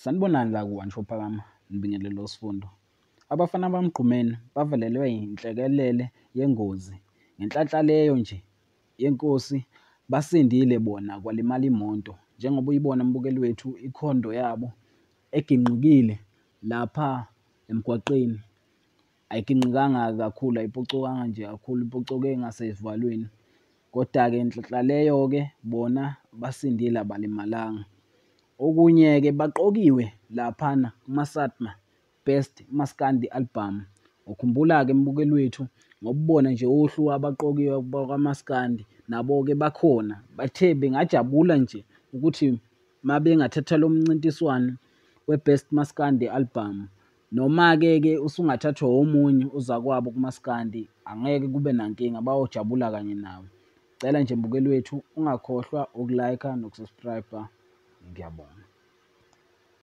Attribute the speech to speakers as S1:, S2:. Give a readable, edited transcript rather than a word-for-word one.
S1: Sanibonani la ku-One Show Phakama, ngibingelele uSifundo. Abafana baMgqumeni bavelelwe yinhlekelele yengozi. Ngenhlanhla leyo nje yenkosi basindile bona kwalimala imoto. Njengoba uyibona mbukeli wethu ikhondo yabo eginqikile lapha emgwaqeni. Ayiginqikanga-ke kakhulu, ayipucukanga nje kakhulu, ipucuke ngasesivalweni. Koda-ke nhlanhla leyo-ke bona basindile abalimalanga. Okunye-ke baqokiwe laphana kuma-SATMA Best Maskandi Album. Ukhumbula-ke mbukeli wethu ngokubona nje uhlu abaqokiwe bakwaMaskandi, nabo-ke bakhona. Bathe bengajabula nje ukuthi uma bengathatha lo mncintiswano we-Best Maskandi Album. Noma-ke ke usungathathwa omunye uzakwabo kumaskandi, angeke kube nankinga, bayojabula kanye nawe. Cela nje mbukeli wethu ungakhohlwa uku-like noku-subscribe. Ngiyabonga.